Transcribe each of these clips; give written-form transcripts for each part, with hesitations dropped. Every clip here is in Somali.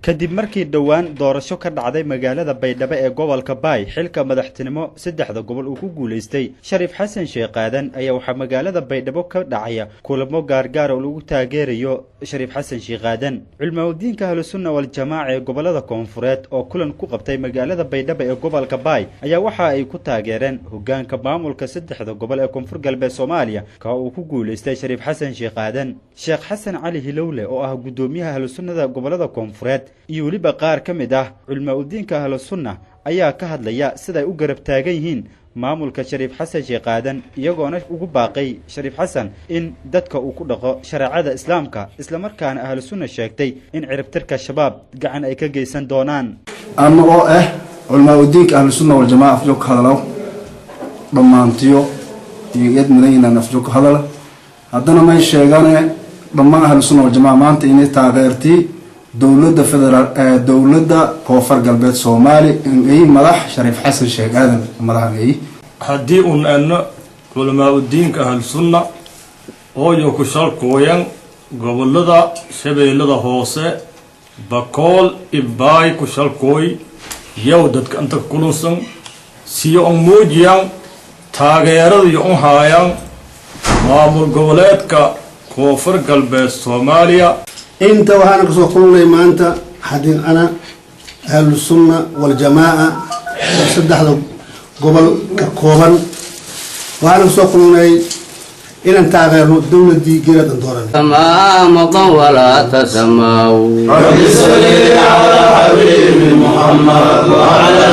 Kadib markii dhowaan doorasho ka dhacday magaalada Baydhabo ee gobolka Baay, xilka madaxtinimo saddexda gobol uu ku guulaystay Shariif Xasan Sheekh Aadan, ayaa waxaa magaalada Baydhabo ka dhacaya kulamo gaargaar oo lagu taageerayo Shariif Xasan Sheekh Aadan. Culmaaudiinka Ahlusunna Waljamaaca ee gobolada Koonfureed oo kulan ku qabtay magaalada Baydhabo ee gobolka Baay ayaa waxa ay ku taageereen hogaanka maamulka saddexda gobol ee Koonfur Galbeed Soomaaliya, ka uu ku guulaystay Shariif Xasan Sheekh Aadan. Sheekh Xasan Cali Hilowle oo ah guddoomiyaha Ahlusunnada gobolada Koonfureed iyo weliba qaar ka mid ah culmaa-udiinka Ahlusunna ayaa ka hadlaya siday u garab taagan yihiin maamulka Shariif Xasan Sheekh Aadan, iyagoona ugu baaqay Shariif Xasan in dadka uu ku dhaqo shareecada Islaamka, islamarkaana Ahlusunna sheegtay in ciribtirka Shabaab gacan ay ka geysan doonaan. Ama oo ah culmaa-udiinka Ahlusunna Waljamaca afjoog ka hadalow dhammaantiyo iyo eed mudan inaan afjoog ka hadala. Haddana may sheegane dhammaan Ahlusunna Waljamaca maanta inay taageertay dowladda federaal, dowladda Koonfur Galbeed Soomaali ay madax Shariif Xasan Sheekh Aadan madaxan ay. Haddii un ana culamaa-udiinka Ahlusunna ooyo ku shalkooyan gobolada Shabeellada Hoose, Bakool, Ibaay ku shalkooy yow dadka inta kulunsan siyo un muujiyaan taageeradiyo un haayaan maamul goboleedka Koonfur Galbeed Soomaaliya. Inta waxaana kasoo kulnay maanta haddii ana Ahlusunna Waljamaaca oo saddexda gobol ka kooban, waxaana kasoo kulnay inaan taageerno dowladii geerad aan dooranay. ما مضى ولا تسمعوا. رب صل على حبيب محمد وعلى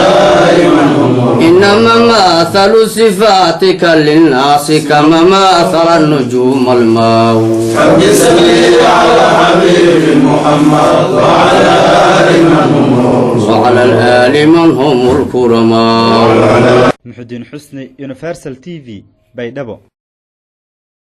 آل من هم. إنما مثل صفاتك للناس كما مثل النجوم الماء. رب صل على حبيب محمد وعلى آل من هم. وعلى الآل من هم الكرماء. Muxudiin Xusni, Universal TV, Baydhabo.